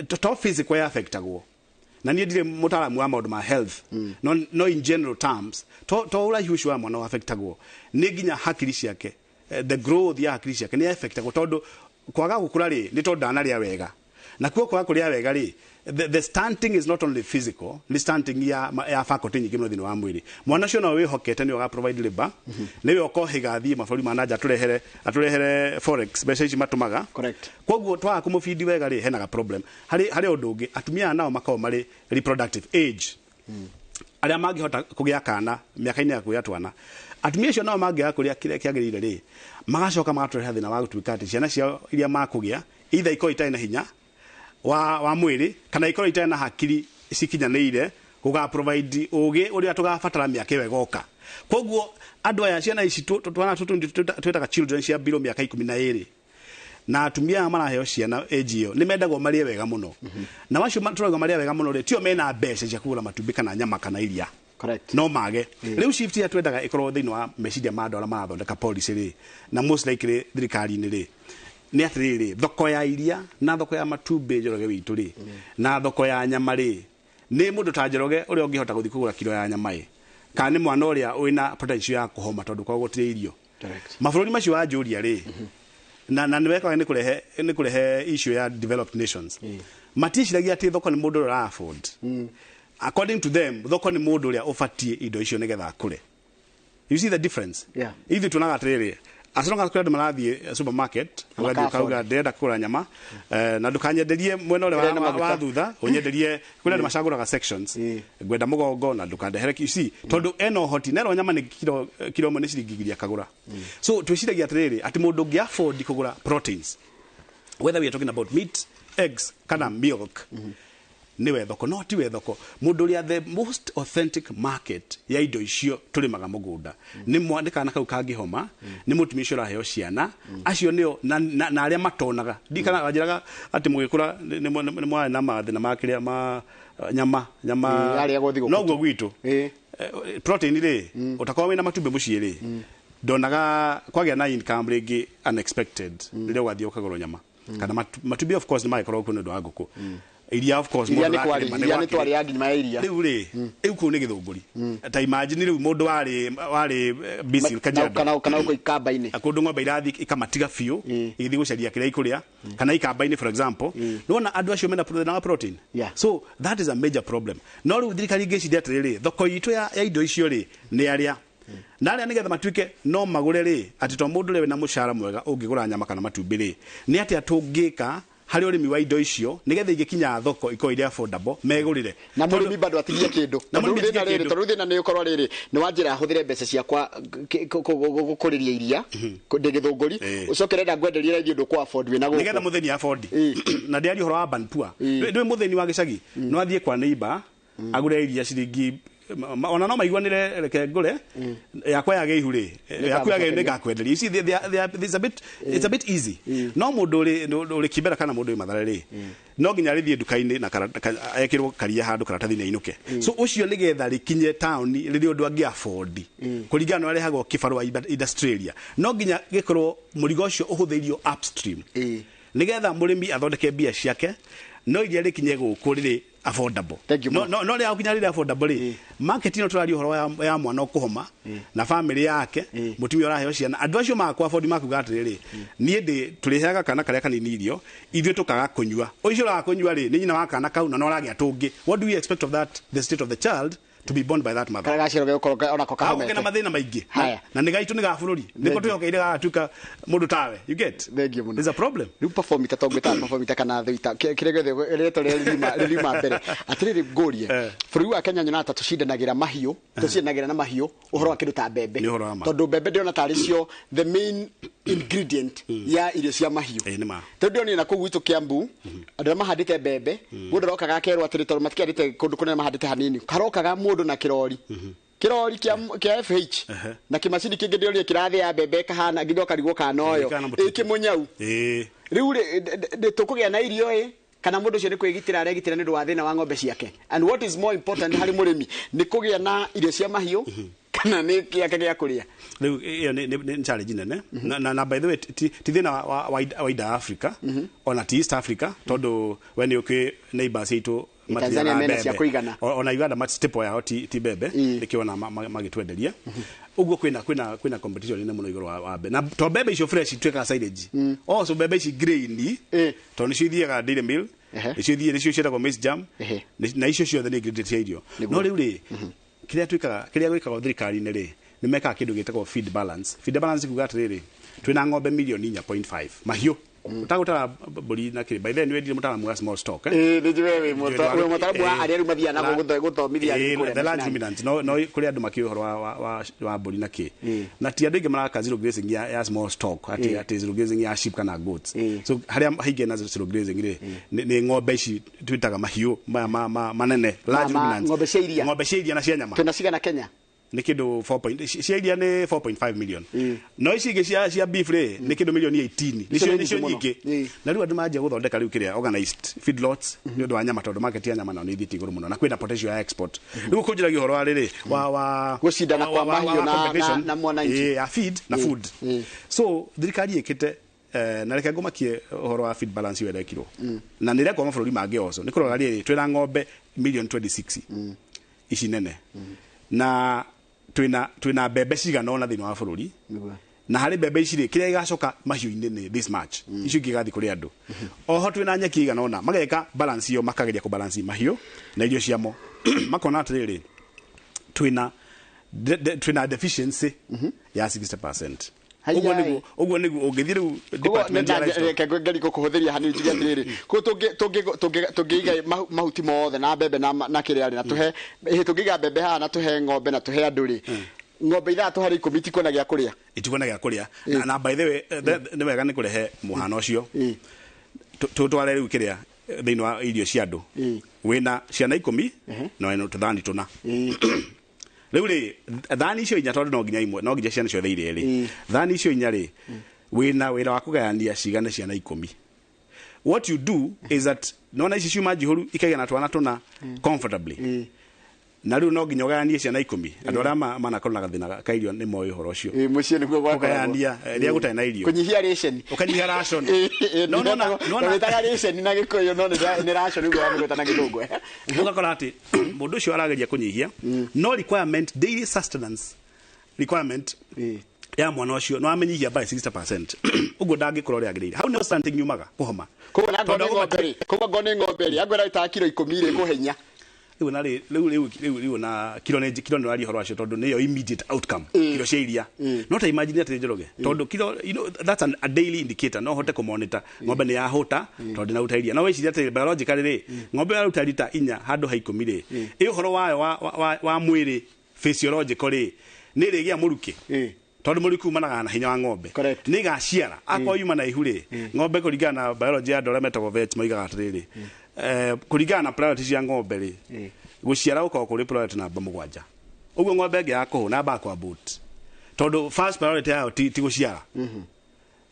to physical affectagwo, na niĩ ndirĩ mũtaaramu wa maũndũ ma health, no in general terms, to ũraihu ũcio wa mwana affectagwo, nĩ nginya hakiri ciake, the growth ya hakiri ciake nĩ affectagwo, tondũ kwaga gũkũra rĩ, nĩ tondũ ndanarĩa wega. Na kuo kwaga kũrĩa wega rĩ, the stunting is not only physical, nĩ stunting ya faculty nyingĩ mũno thĩinĩ wa mwĩrĩ. Mwana ũcio no wĩhokete nĩwe ũga provide labor, nĩwe ũkohĩga athiĩ mabũrũri ma nanja atũrehere forex, mbeca ici matũmaga. Koguo twaga kũmũbindi wega rĩ, henaga problem. Harĩ ũndũ ũngĩ, atumia aya nao makoragwo marĩ reproductive age, arĩa mangĩhota kũgĩa kana mĩaka-inĩ ya kũgĩa twana. Atumia acio nao mangĩaga kũrĩa kĩrĩa kĩagĩrĩire rĩ, magacoka magatũrehe thĩna wa gũtuĩka atĩ ciana ciao iria makũgĩa either ikorwo itarĩ na hinya wa mwĩrĩ, kana ikorwo itarĩ na hakiri cikinyanĩire gũga provide ũgĩ ũrĩa tũgabatara mĩaka ĩyo ĩgoka. Koguo andũ aya, ciana ici, twana tũtũ twĩtaga children cia below mĩaka 12, na atumia aya maraheo ciana age ĩyo nĩ mendagwo marĩe wega mũno. Na wacio tũrauga marĩe wega mũno rĩ, tio mena mbeca cia kũgũra matumbĩ kana nyama kana iria. No mage. Rĩu shift ĩrĩa twendaga ĩkorwo thĩinĩ wa meciria ma andũ arĩa marathondeka policy rĩ, na most likely thirikari-inĩ rĩ, nĩ atĩrĩrĩ, thoko ya iria na thoko ya matumbĩ, Njoroge witũ rĩ, na thoko ya nyama rĩ, nĩ mũndũ ta Njoroge ũrĩa ũngĩhota gũthiĩ kũgũra kiro ya nyama ĩ, kana nĩ mwana ũrĩa wĩna potential ya kũhoma tondũ kwao gũtirĩ irio? Mabũrũri macio wanjũria rĩ, na nĩ wekaga nĩ kũrehe issue ya developed nations, matiĩciragia atĩ thoko nĩ mũndũ ũrĩa ũra afford. According to them, thoko nĩ mũndũ ũrĩa ũbatiĩ indo icio nĩgetha akũre. You see the difference? Yeah. Ithuĩ tuonaga atĩrĩrĩ, as long as kũrĩ andũ marathiĩ supermarket, ũgathiĩ Maka ũkauga ndĩrenda kũgũra nyama, na ndũkanyenderie mwena ũrĩa Ĩrĩa na wa maguta. thutha, ũnyenderie kũrĩ andũ macagũraga sections, ngwenda mũgongo na ndũkandehere. You see, tondũ ena ũhoti nerwo nyama nĩ kiro 1 nĩ ciringi 1,000 akagũra. So twĩciragia atĩrĩrĩ, atĩ mũndũ ũngĩ afford kũgũra proteins, whether we are talking about meat, eggs kana milk, nĩwe thoko. No tiwe thoko. Mũndũ ũrĩa, the most authentic market ya indo icio tũrĩmaga mũgũnda nĩ kana kau kangĩhoma, nĩ mũtumia ũcio ũraheo ciana, acio nĩo na arĩa matonaga. Ndikana wanjĩraga atĩ mũgĩkũra nĩ mwarĩ na mathĩna ma kĩrĩa ma nyama. Yarĩagwo thigũkũ. Noguo gwitũ. Protein rĩ, ũtakorwo wĩna matumbĩ mũciĩ rĩ, ndonaga kwagĩa na income rĩngĩ unexpected rĩrĩa ũgathiĩ ũkagũrwo nyama kana matumbĩ. Of course nĩ magĩkorwo kuo nĩ ũndũ wa ngũkũ. Iria, of course, Iria mũndũ nĩ kwarĩ, arakĩrĩma, nĩ iria nĩ gwakĩrĩ. twarĩaga nginya ya iria. Rĩu rĩ, rĩu kũu nĩ Gĩthũngũri. Ta imagine rĩu mũndũ warĩ Bisil, Kajiado, Kana ũkũ ikamba-inĩ. Kũndũ ng'ombe irathiĩ ikamatiga biũ, igĩthiĩ gũcaria kĩrĩa ikũrĩa, kana ikamba-inĩ, for example, nĩwona andũ acio mena thĩna wa protein. So that is a major problem. No rĩu thirikari ingĩciria atĩrĩrĩ, thoko itũ ya indo icio rĩ, nĩ arĩa na arĩa nĩgetha matuĩke no magũre rĩ, atĩ to mũndũ ũrĩa wĩna mũcara mwega ũngĩgũra nyama kana matumbĩ rĩ, nĩ atĩa tũngĩka harĩ ũrĩmi wa indo icio nĩgetha ingĩkinya thoko ikorwo irĩ affordable megũrĩre? Na mũrĩmi bado atigie kĩndũ. Na Tondũ mũrĩmi rĩu thĩna atigie rĩrĩ, kĩndũ. tondũ rĩu thĩna nĩ ũkorwo rĩrĩ, nĩ wanjĩra hũthĩre mbeca ciakwa gũkũrĩria iria ndĩ Gĩthũngũri, ũcoke renda ngwenderie raithi ũndũ kwa afford wĩna gũkũ. Nigetha mutheni afford. Na ndiaria ũhoro wa banpua. Ndũĩ mũtheni wa gĩcagi no athiĩ kwa neighbor agũre iria ciringi ona no maiguanĩre, reke ngũre yakwa ya gĩihu rĩ, yaku ya gĩihu nĩngakwenderia. You see, it's a bit easy. No mũndũ ũrĩ Kibera kana mũndũ wĩ Mathare rĩ, no nginya rĩthiĩ nduka-inĩ na ekĩrwo karia handũ karatathi-inĩ ainũke. So ũcio nĩgetha rĩkinye taũni rĩrĩ ũndũ angĩ afford, kũringana na arehagwo kĩbarũa industrial, no nginya gĩkorwo mũrigo ũcio ũhũthĩirio upstream, nigetha mũrĩmi athondeke mbia ciake, no iria rĩkinye gũkũ rĩrĩ affordable. Thank you, no bro. no rĩa gũkinya rĩrĩ affordable rĩ, market ĩno tũraria ũhoro ya mwana ũkũhoma na family yake, mũtumia ũraheo ciana, andũ acio makwa afford makuga atĩrĩrĩ, niĩ ndĩ tũrĩheaga kana karĩa kanini irio, ithuĩ tũkaga kũnyua. Ũcio ũraga kũnyua rĩ, nĩ nyina wa kana kau na no aragĩa tũngĩ. What do we expect of that, the state of the child to be born by that mother. Karĩa gaciarwo gegũkorwo onako Kau kena kahomete. mathĩna maingĩ. Haya. Na nĩ gaitũ, nĩ ga bũrũri, nĩko twĩhokeire gagatuĩka mũndũ tawe, you get? Thengiũ mũno. There's a problem. Rĩu performita, to ngwĩtaga performita kana thũita, kĩrĩa gĩothe rĩtwa rĩrĩa rĩriuma mbere, atĩrĩrĩ, ngũrie, bũrũri wa Kenya nyonaga ta tũcindanagĩra mahiũ, tũcindanagĩra na mahiũ ũhoro wa kĩndũ ta mbembe. Nĩ ũhoro wa ma. Tondũ mbembe ndĩrona tarĩ cio the main ingredient ya irio cia mahiũ. Ĩĩ, nĩ ma. Tondũ ndĩronire na kũu gwitũ Kiambu andũ arĩa mahandĩte mbembe, mũndũ arokaga akerwo atĩrĩ, tondũ matikĩhandĩte kũndũ kũnene, mahandĩte hanini, harokaga mũndũ na kĩrori, kĩrori kĩa FH na kĩmacini kĩngĩ ndĩronire kĩrathĩa mbembe kahana nginya ũkarigwo kana ũyũ Kana mũtutu. ĩ kĩmũnyau. Rĩu rĩ, tũkũgĩa na irio ĩ, kana mũndũ ũcio nĩ kwĩgitĩra aregitĩra nĩ ũndũ wa thĩna wa ng'ombe ciake? And what is more important harĩ mũrĩmi, nĩ kũgĩa na irio cia mahiũ kana nĩ gĩake gĩa kũrĩa? Rĩu ĩyo nĩ challenge nene. Na by the way, ti thĩna wa ida Africa, ona ti East Africa, tondũ we nĩ ũkĩ neighbors itũ Tanzania mena cia kũigana. Ona Uganda staple yao ti mbembe, nĩkĩo ona magĩtwenderia ũguo. Kwĩna competition nene mũno igũrũ wa mbembe, na to mbembe icio fresh ituĩkaga silage, also mbembe ici grain, tondũ nĩcio ithiaga dairy mill, nĩcio ciĩtagwo maize germ, na icio ciothe nĩ ingredient cia irio. No rĩu rĩ, kĩrĩa twĩkaga, kĩrĩa gwĩkagwo thirikari-inĩ rĩ, nĩ mekaga kĩndũ gĩtagwo feed balance. Feed balance kuga atĩrĩrĩ, twĩna ng'ombe milioni 4.5, mahiũ ũtagũtara mbũri na kĩrĩ. By then nĩ wendire mũtaaramu wa small stock, eh? Ĩĩ, nĩ njũĩ wĩ mũtaaramu wa arĩa rĩu mathiaga na gũthomithia arĩmi kũrĩa the large mashinani. ruminants, no kũrĩ andũ makĩũĩ ũhoro wa mbũri na kĩ, na ti andũ aingĩ maraka zero grazing ya small stock, atĩ zero grazing ya sheep kana goats. So harĩa haingĩ na zero grazing rĩ, nĩ ng'ombe ici twĩtaga mahiũ maya manene, large ruminants. Ng'ombe cia iria. Ng'ombe cia iria na cia nyama. Twĩna cigana Kenya? Nĩ kĩndũ 4 point cia iria nĩ 4.5 million, no ici ingĩ cia beef rĩ, nĩ kĩndũ milioni 18. Icio Nĩcio nĩ nĩcio nyingĩ mũno. nyingĩ. Na rĩu andũ manjia gũthondeka rĩu kĩrĩa organized feedlots nĩ ũndũ wa nyama, tondũ market ya nyama nayo nĩ ĩthiĩte igũrũ mũno na kwĩna potential ya export. Rĩu kũnjĩragia ũhoro wa rĩrĩ wa Gũcindana kwa mahiũ competition, na mwananchi. Ya feed na food. So thirikari ĩkĩte, na reke ngũmakie ũhoro wa feed balance ĩyo ĩrekirwo na nĩ ĩrekwo mabũrũri mangĩ also, nĩ kũrora rĩrĩ, twĩna ng'ombe milioni 26 ici nene, na twĩna mbembe cigana ũna thĩinĩ wa bũrũri. Na harĩ mbembe ici rĩ, kĩrĩa gĩgacoka mahiũ-inĩ nĩ this much, icio ingĩ igathiĩ kũrĩ andũ. Oho twĩna nyeki igana ũna. Mageka balance ĩyo, makageria kũ balance mahiũ na irio ciamo, makona atĩrĩrĩ, twĩna deficiency ya 60%. Haiya, Ũguo nĩguo, ũguo nĩguo ũngĩthiĩ rĩu department ya livestock. Reke ngeri gũkũhũthĩria hanini njuge atĩrĩrĩ, koguo tũngĩiga mahuti mothe na mbembe na kĩrĩa rĩ, na tũhe ĩhĩ, tũngĩiga mbembe haha na tũhe ng'ombe na tũhe andũ rĩ, ng'ombe ithatũ harĩ 10 itikuona gĩa kũrĩa. Itikuona gĩa kũrĩa. Na by the way, nĩ wega nĩ kũrehe mũhano ũcio. Tũtware rĩu kĩrĩa thĩinĩ wa irio cia andũ. Wĩna ciana 10 na wĩna tũthani tũna. Rĩu rĩ, thani icio inya, tondũ no nginya imwe, no nginya ciana ciothe irie rĩ, thani icio inya rĩ, wĩna wĩra wa kũgayania cigane ciana 10. What you do is that nona ici ciuma njihũru ikagĩa na twana tũna comfortably, na rĩu no nginya ũgayanie ciana 10. Andũ arĩa manakorwo na gathĩna ka irio nĩ moĩ ũhoro ũcio. Ĩĩ, mũciĩ nĩguo gwakoragwo. Kũgayania, rĩrĩa gũtarĩ na irio. Kũnyihia ration. Ũkanyihia ration. No nona Twĩtaga ration na Gĩkũyũ, no nĩ ration ũguo wamĩgweta na Gĩthũngũ, eh. Ũgakora atĩ mũndũ ũcio arageria kũnyihia, no requirement, daily sustenance requirement ya mwana ũcio no amenyihia by 60%, ũguo ndangĩkorwo ũrĩa agĩrĩire. Hau nĩho stunting yumaga, kũhoma. Koguo na Tondũ ng'ombe ng'ombe rĩ, koguo ngo nĩ ng'ombe rĩ, angorwo ĩtaga kiro 10 rĩ, kũhe inya. Rĩu na rĩ rĩu rĩu rĩu rĩu na kiro nĩ waria ũhoro wacio, tondũ nĩyo immediate outcome, kiro cia iria. No ta imagine atĩ Njoroge, tondũ kiro, that's a daily indicator, no hote kũmonitor ng'ombe nĩ yahũta tondũ ndĩnaruta iria. No wĩcirie atĩ biologically rĩ, ng'ombe yaruta rita 4 handũ ha 10 rĩ, ĩ ũhoro wayo wa mwĩrĩ, physiological rĩ, nĩ ĩrĩgĩa mũrukĩ, tondũ mũrukĩ umanaga na hinya wa ng'ombe. Nĩ ĩgaciara akorwo yuma na ihu rĩ, ng'ombe kũringana na biology ya andũ arĩa metagwo vets moigaga atĩrĩrĩ, kũringana na priority cia ng'ombe rĩ, gũciara gũkoragwo kũrĩ priority namba 7. Ũguo ng'ombe ĩngĩ ya kũhũna yambaga kwambut, tondũ first priority yayo ti gũciara.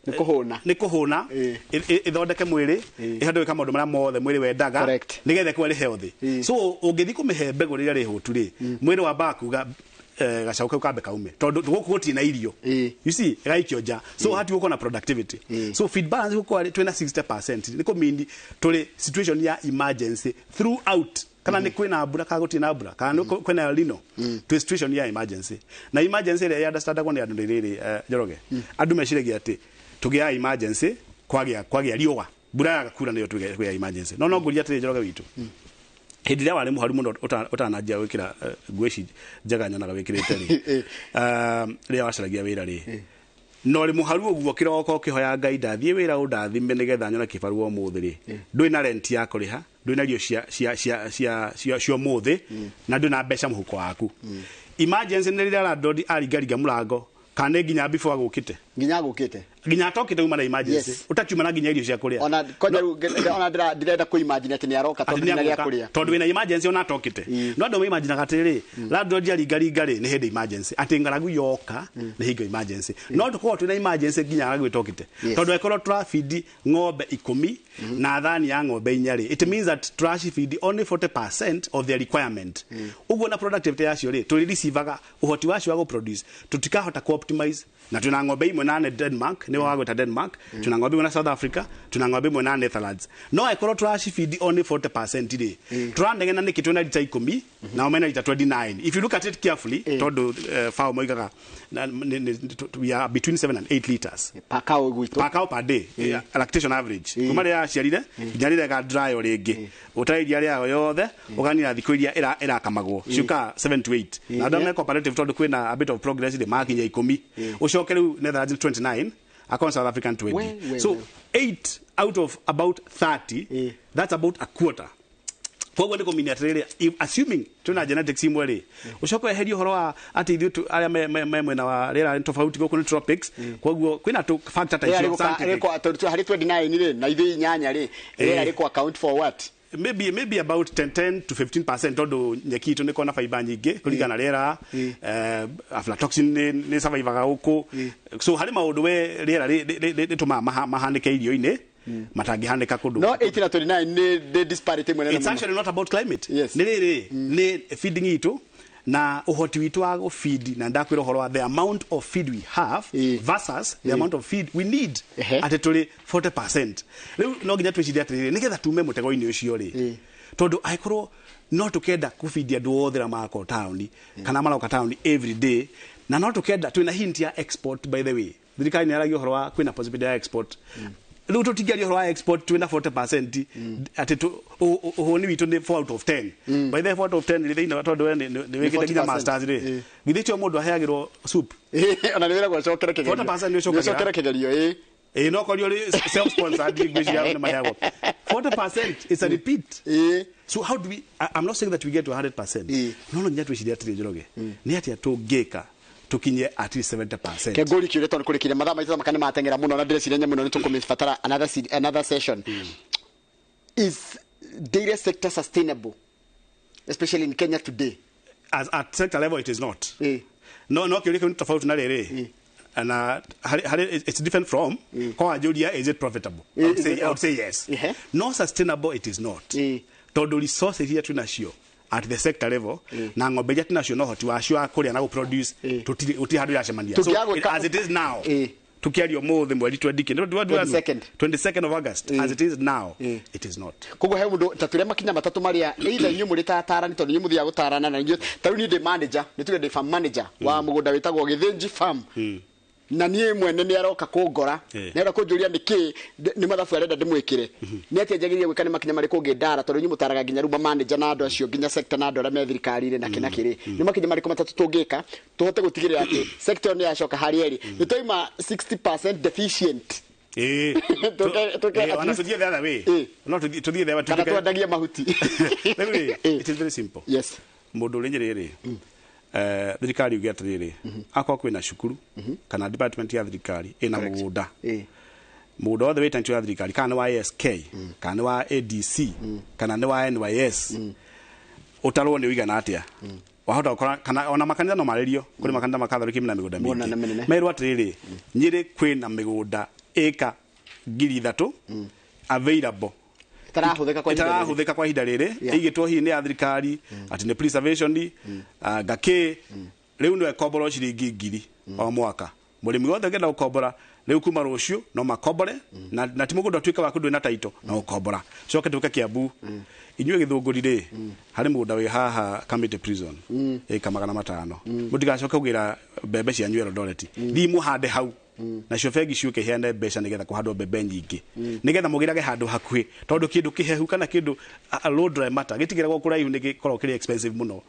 Nĩ kũhũna. Nĩ kũhũna, ĩthondeke mwĩrĩ, ĩhote gwĩka maũndũ marĩa mothe mwĩrĩ wendaga nĩgetha ĩkorwo ĩrĩ healthy. So ũngĩthiĩ kũmĩhe mbegũ rĩrĩa rĩ hũtu rĩ, mwĩrĩ wambaga kuga gacau kau kambe kaume, tondũ gũkũ gũtirĩ na irio. You see, ĩgaikio nja, so hati gũkorwo na productivity. So feed balance gũkorwo twĩna 60% nĩ kũmean tũrĩ situation ya emergency throughout, kana nĩ kwĩna mbura kana gũtirĩ na mbura, kana nĩ kwĩna El Nino, twĩ situation ya emergency. Na emergency ĩrĩa understandagwo nĩ andũ nĩ rĩrĩ, Njoroge, andũ meciragia atĩ tũgĩaga emergency kwagĩa riũa, mbura yaga kura, nĩyo twĩgĩa emergency. No ngũria atĩrĩ, Njoroge witũ, Hĩndĩ ĩrĩa warĩ mũharu mũno ũtananjia gwĩkĩra nguo ici njega nyonaga wĩkĩrĩte rĩ, rĩrĩa wacaragia wĩra rĩ, na ũrĩ mũharu ũguo kĩroko ũkĩhoya Ngai ndathiĩ wĩra ũndathime nĩgetha nyone kĩbarũa ũmũthĩ rĩ, ndũrĩ na rent ya kũrĩha, ndũrĩ na irio cia ũmũthĩ, na ndũrĩ na mbeca mũhuko waku. Emergency nĩ rĩrĩa landlord aringaringa mũrango kana nĩ nginya before agũkĩte. Nginya agũkĩte. Nginya atokĩte uma na emergency. Ũtakiuma na nginya irio cia kũrĩa. Ona kwanja rĩu ona ndĩrenda kũ imagine atĩ nĩ aroka tondũ ndina gĩa kũrĩa. Tondũ wĩna emergency ona atokĩte. No andũ maimaginaga atĩrĩrĩ, landlord aringaringa rĩ nĩ hĩndĩ emergency. Atĩ ng'aragu yoka nĩ hingo emergency. No tũkorwo twĩna emergency nginya ng'aragu ĩtokĩte. Tondũ ĩkorwo tũrabidi ng'ombe 10 na thani ya ng'ombe 4 rĩ, it means that tũracibidi only 40% of their requirement. Ũguo na productivity yacio rĩ, tũrĩreceivaga ũhoti wacio wa gũproduce. Tũtikahota ku-optimize. Na twĩna ng'ombe imwe na Denmark, nĩ wagwĩta Denmark, twĩna ng'ombe imwe na South Africa, twĩna ng'ombe imwe na Netherlands. No angĩkorwo tũracibidi only 40% rĩ, tũranegena nĩkĩ twĩna lita 10 nao mena lita 29. If you look at it carefully, tondũ FAO moigaga we are between 7 and 8 liters per cow gwitũ. Per cow per day, lactation average. Kuma rĩrĩa yaciarire nginya rĩrĩa ĩga dry o rĩngĩ, ũtarĩ iria rĩayo yothe ũganina thikũ iria ĩrakamagwo ciũkaga 7 to 8. Na andũ me comparative tondũ kwĩna a bit of progress rĩ, makinya 10. Ũcoke rĩu Netherlands 29, akorwo South African 20. So 8 out of about 30, that's about a quarter. Koguo nĩ kũmini atĩrĩrĩ, assuming twĩna genetics imwe rĩ, ũcoke weherie ũhoro wa atĩ ithuĩ arĩa me mwena wa rĩera tofauti gũkũ nĩ tropics, koguo kwĩna tũ factor ta icio scientific. Harĩ 29 rĩ, na ithuĩ 8 rĩ, rĩera rĩkũ account for what? Maybe about 10 to 15% tondũ nyeki itũ nĩ kona fiber nyingĩ kũringana na rĩera, aflatoxin nĩ survivaga gũkũ. So harĩ maũndũ we rĩera rĩtũmaga mahanĩke irio-inĩ matangĩhanĩka kũndũ. No 18 na 29 nĩ disparity mwena. It's actually not about climate. Nĩ rĩrĩ nĩ feeding itũ na ũhoti witũ wa gũfeed, na ndakwĩra ũhoro wa the amount of feed we have versus the amount of feed we need atĩ tũrĩ 40%. Rĩu no nginya twĩcirie atĩrĩrĩ, nĩgetha tume mũtego-inĩ ũcio rĩ, tondũ angĩkorwo no tũkenda kũbindia andũ othe arĩa marakorwo taũni kana maroka taũni every day, na no tũkenda twĩna hint ya export. By the way, thirikari nĩ yaragia ũhoro wa kwĩna possibility ya export. Rĩu tũtingĩaria ũhoro wa export twĩna 40% atĩ ũhũni witũ nĩ 4 out of 10. By the way, 4 out of 10 rĩ thĩinĩ tondũ we nĩ wĩkĩte nginya masters rĩ, githĩ tio mũndũ aheagĩrwo soup? Ona nĩ wĩragwo ũcokere kĩgerio. 40% nĩ ũcokagĩra. Ũcokere kĩgerio, ĩ. No korio rĩ self sponsored ngwĩciria nĩ maheagwo. 40% is a repeat. So how do we, I'm not saying that we get to 100%. No nginya twĩcirie atĩrĩ Njoroge, nĩ atĩa tũngĩka tukinye at least 70%. Kengori kiure tondu kurikiria mathaa maitũ makane mateng'era mũno na ndĩreciria nyamũ ĩno nĩ tũkũmĩbatara another session. Is dairy sector sustainable, especially in Kenya today? As at sector level it is not. No kĩũria kĩu nĩ tofauti na rĩrĩ. And it's different from kwa Julia, is it profitable? I would say yes. No, sustainable it is not. Tondu resources iria twĩnacio at the sector level na ng'ombe iria twĩnacio na ũhoti wacio wa kũrĩa na gũproduce tũtirĩ handũ iracemania. So as it is now, tukiaria ũmũthĩ mweri 22nd of August, as it is now, it is not. Koguo he mũndũ ta tũrĩa makinya matatũ marĩa either inyuĩ mũrĩ ta atarani tondũ inyuĩ mũthiaga gũtarana na inyuĩ ta rĩu niĩ ndĩ manager, nĩ tuge ndĩ farm manager wa mũgũnda wĩtagwo Gĩthĩnji Farm. Na niĩ mwene nĩ aroka kũngora, nĩ arenda kũnjũria nĩkĩ nĩ mathabu arenda ndĩmwĩkĩre, nĩ atĩa njagĩrĩire gwĩka, nĩ makinya marĩkũ ngĩndara, tondũ inyuĩ mũtaraga nginya rĩu manager na andũ acio nginya sector na andũ arĩa me thirikari-inĩ na kĩ na kĩrĩ, nĩ makinya marĩkũ matatũ tũngĩka tũhote gũtigĩrĩra atĩ sector ĩyo nĩ yacoka harĩa ĩrĩ? Nĩ twaima 60% deficient. Tũthiĩ the other way. No tũthiĩ the other way. Kana twendagie mahuti. It is very simple. Yes. Mũndũ ũrĩ Nyĩrĩ rĩ, thirikari yuge atĩrĩrĩ, akorwo kwĩna cukuru kana department ya thirikari ĩna mũgũnda, mũgũnda wothe wĩtanĩtio ya thirikari, kana nĩ wa ASK, kana nĩ wa ADC, kana nĩ wa NYS, ũtarwo nĩ ũigana atĩa. Wahota gũkora kana ona makanitha no marĩrio, kũrĩ makanitha makatholiki mena mĩgũnda mĩingĩ, merwo atĩrĩrĩ, Nyĩrĩ kwĩna mĩgũnda ĩka 3,000 available itarahũthĩka kwa ihinda rĩrĩ, ĩigĩtwo hihi nĩ ya thirikari atĩ nĩ preservation ngakĩ, rĩu no ĩkomborwo ciringi 1,000 o mwaka. Mũrĩmi wothe ũngĩenda gũkombora rĩu kuma rũciũ no makombore, na ti mũgũnda ũtuĩke waku ndũrĩ na title, no ũkombora. Coke tũke Kiambu, inyuĩ Gĩthũngũri rĩ, harĩ mũgũnda wĩ haha Kamiti Prison ĩka 500, mũtigacoke kũgĩra mbembe cianyu Eldoret, thiĩ mũhande hau. Nacio bengi ciũke iheane mbeca nĩgetha kũhandwo mbembe nyingĩ, nĩgetha mũgĩrage handũ hakuhĩ, tondũ kĩndũ kĩhehu kana kĩndũ a low dry matter gĩtigĩragwo kũraihu, nĩ gĩkoragwo kĩrĩ expensive mũno.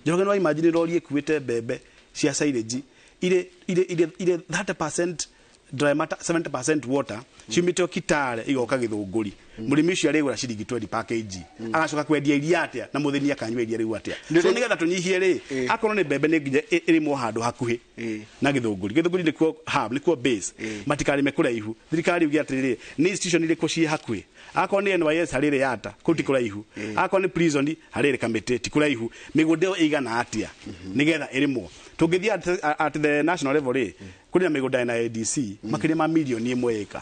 Njoroge, no imagine rori ĩkuĩte mbembe cia silage irĩ 30% dry matter, 70% water, ciumĩte o Kitale igoka Gĩthũngũri. Mũrĩmi ũcio arĩgũra ciringi 20 per kg, agacoka kwendia iria atĩa? Na mũthĩni akanyua iria rĩu atĩa? So nĩgetha tũnyihie rĩ, akorwo nĩ mbembe, nĩ nginya ĩrĩmwo handũ hakuhĩ na Gĩthũngũri. Gĩthũngũri nĩkuo hub, nĩkuo base, matikarĩme kũraihu. Thirikari yuge atĩrĩrĩ, nĩ institution irĩkũ ciĩ hakuhĩ? Akorwo nĩ NYS, harĩrĩ Yata, kũu ti kũraihu. Akorwo nĩ prison, harĩrĩ Kamĩtĩ, ti kũraihu. Mĩgũnda ĩyo ĩigana atĩa nĩgetha ĩrĩmwo? Tũngĩthiĩ at the national level rĩ, kũrĩ na mĩgũnda ĩna ADC makĩria ma mirioni 1 ĩka,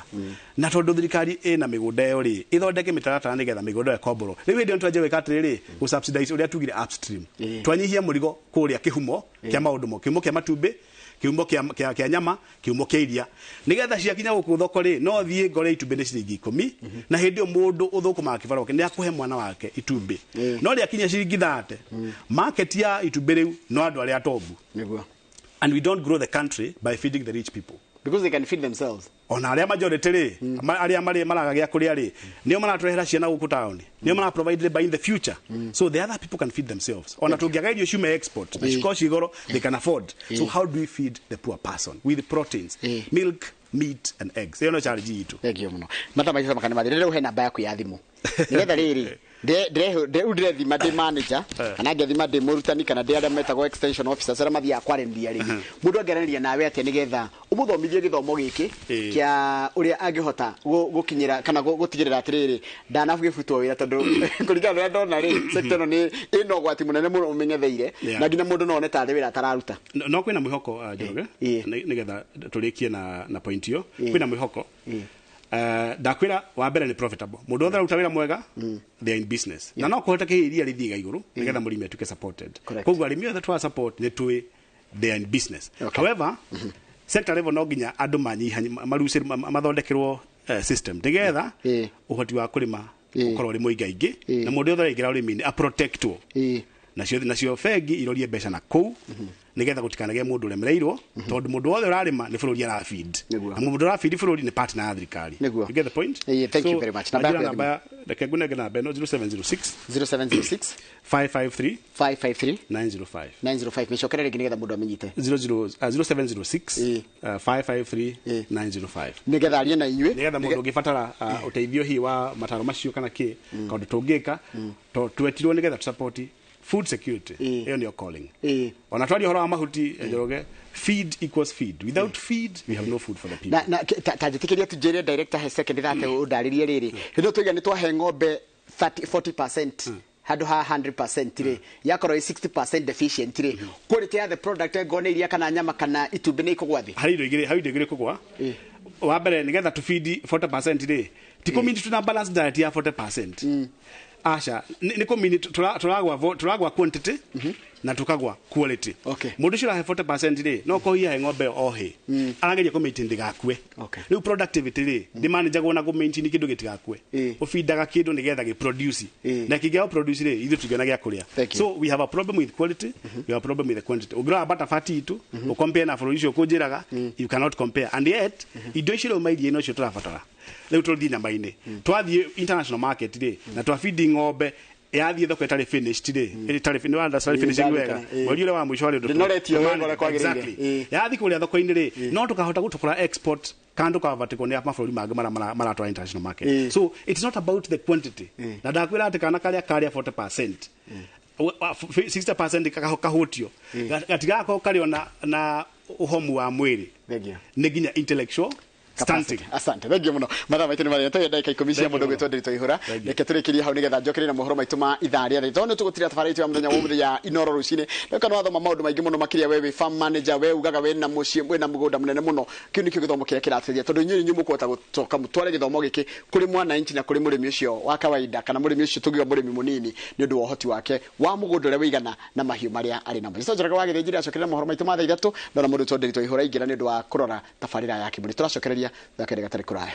na tondũ thirikari ĩna mĩgũnda ĩyo rĩ, ĩthondeke mĩtaratara nĩgetha mĩgũnda ĩyo ĩkomborwo. Rĩu hĩndĩ ĩyo nĩtwanjia gwĩka atĩrĩrĩ, gũ subsidize ũrĩa tugire upstream, twanyihia mũrigo kũrĩa kĩhumo kĩa maũndũ mo, kĩhumo kĩa matumbĩ, kĩhumo kĩa nyama, kĩhumo kĩa iria, nĩgetha ciakinya gũkũ thoko rĩ, no thiĩ ngore itumbĩ nĩ ciringi 10, na hĩndĩ ĩyo mũndũ ũthũkũmaga kĩbarũa nĩ akũhe mwana wake itumbĩ. No rĩakinya ciringi 30, market ya itumbĩ rĩu no andũ arĩa atongu. And we don't grow the country by feeding the rich people. Because they can feed themselves. Ona arĩa majority rĩ, arĩa marĩ maraga gĩa kũrĩa rĩ, nĩo maratũrehera ciana gũkũ taũni, nĩo mara provide labor in the future, so the other people can feed themselves. Ona tũngĩaga irio ciume export na cikorwo ci goro, they can afford. So how do we feed the poor person with proteins? Milk, meat and eggs. Ĩyo no challenge itũ. Thank you mũno. Mathaa maitũ makana mathire. Rĩu he namba yaku ya thimũ nĩgetha rĩrĩ rĩu ndĩrethima ndĩ manager, kana ngethima ndĩ mũrutani, kana ndĩ arĩa metagwo extension officers arĩa mathiaga kwaranĩria rĩ, mũndũ angĩaranĩria nawe atĩa nĩgetha ũmũthomithie gĩthomo gĩkĩ kĩa ũrĩa angĩhota gũkinyĩra kana gũtigĩrĩra atĩrĩrĩ ndanagĩbutwo wĩra? Tondũ kũringana na ũrĩa ndona rĩ, sector ĩno nĩ ĩna ũgwati mũnene mũno ũmĩng'etheire, na nginya mũndũ no one tarĩ wĩra atararuta. No kwĩna mwĩhoko, Njoroge. Nĩgetha tũrĩkie na point ĩyo, kwĩna mwĩhoko. Ndakwĩra wa mbere nĩ profitable. Mũndũ wothe aruta wĩra mwega, they are in business, na no kũhoteke iria rĩthiĩ igũrũ nĩgetha mũrĩmi atuĩke supported. Koguo arĩmi othe twa support nĩ tũĩ they are in business. However, sector level no nginya andũ manyiha marucĩ mathondekerwo system nĩgetha ũhoti wa kũrĩma ũkorwo ũrĩ mũingaingĩ, na mũndũ wothe ũraingĩra ũrĩmi-inĩ aprotectwo, nacio bengi irorie mbeca na kũu nigetha gũtikanagĩe mũndũ ũremereirwo, tondũ mũndũ wothe ũrarĩma nĩ bũrũri arafeed, na mũndũ ũrafeed bũrũri nĩ partner ya thirikari. You get the point? Ĩĩ, thank you very much. Namba yaku ya namba ya, reke ngũnenge namba ĩno, 0706 0706 553 553 905. 905. Mĩcokere rĩngĩ nĩgetha mũndũ amenyite. 00 0706 553 905. Nĩgetha arie na inyuĩ. Nigetha mũndũ ũngĩbatara ũteithio hihi wa mataro macio kana kĩ kaũndũ tũngĩka, to twetirwo nĩgetha tũsupport food security. Ĩyo nĩyo calling. Ona twaria ũhoro wa mahuti, Njoroge, feed equals feed. Without feed, we have no food for the people. Na ta njĩtĩkĩria tu njĩre director he second thate ũndarĩrie rĩrĩ, hĩndĩ ĩyo tũiga nĩ twahe ng'ombe 30 40% handũ ha 100% rĩ, yakorwo ĩ 60% deficient rĩ, quality ya the product, ĩngorwo nĩ iria kana nyama kana itumbĩ, nĩ ikũgwa thĩ? Harĩ indo igĩrĩ kũgwa. Wa mbere, nĩgetha tũfeed 40% rĩ, ti kũmini tuna balanced diet ya 40%, aca, nĩ kũmini tũragwa quantity na tukagwa quality. Mũndũ ũcio ũrahe 40% rĩ, no korwo hihi ahe ng'ombe ĩyo o hĩ arageria kũmaintain ndĩgakue. Rĩu productivity rĩ, ndĩmanĩjagwo na kũmaintain kĩndũ gĩtigakue. Ũbindaga kĩndũ nĩgetha gĩproduce, na kĩngĩaga produce rĩ, ithuĩ tũngĩona gĩa kũrĩa. Thank you. So we have a problem with quality, we have a problem with the quantity. Ũngĩrora butterfat itũ ũcompare na bũrũri ũcio ũkũnjĩraga, you cannot compare, and yet indo icio rĩu mairia icio tũrabatara. Rĩu tũthiĩ nyama-inĩ, twathiĩ international market rĩ, na twabindi ng'ombe yathiĩ thoko ĩtarĩ finished rĩ, ĩtarĩ nĩ understand finishing wega? Mweri ũrĩa wa mũico harĩ ũndũ Ndĩnoretio wega ũrĩa kwagĩrĩire. Exactly. Yathiĩ kũrĩa thoko-inĩ rĩ, no tũkahota gũtũkora export kana tũkabatikwo nĩ mabũrũri mangĩ marĩa maratwara international market. So it's not about the quantity. Na ndakwĩra atĩ kana karĩa karĩa 40%, 60% kahũtio gatigakorwo karĩ ona na ũhomu wa mwĩrĩ. Thank you. Nĩ nginya intellectual stunting. Asante, thank you mũno. Mathaa maitũ nĩ marĩa tũgĩa ndagĩka 10 cia Thank you mũndũ mũno. gwĩtwo Ndiritu Ihũra. Thank you. Reke tũrĩkĩrie hau nĩgetha njokere na mohoro maitũ ma ithaa rĩa tondũ nĩ tũgũtira tabarĩra itũ ya mũthenya wa ũmũthĩ ya Inoro rũcinĩ. Rĩu kana wathoma maũndũ maingĩ mũno makĩria, we wĩ farm manager, we ugaga we na mũciĩ wĩ na mũgũnda mũnene mũno, kĩu nĩkĩo gĩthomo kĩrĩa kĩrateithia, tondũ inyuĩ inyuĩ mũkũhota gũcoka mũtware gĩthomo gĩkĩ kũrĩ mwananchi na kũrĩ mũrĩmi ũcio wa kawaida, kana mũrĩmi ũcio tũngiuga mũrĩmi mũnini, nĩ ũndũ wa ũhoti wake wa mũgũnda ũrĩa wĩigana na mahiũ marĩa arĩ namo. Njoroge wa Gĩthĩnji ndacokerera mohoro maitũ ma thaa 3. Ndona mũndũ wĩtwo Ndiritu Ihũra aingĩra nĩ ũndũ wa kũrora tabarĩra ya Kĩmũrĩ. Tũracokereria thakere gatarĩ kũraya.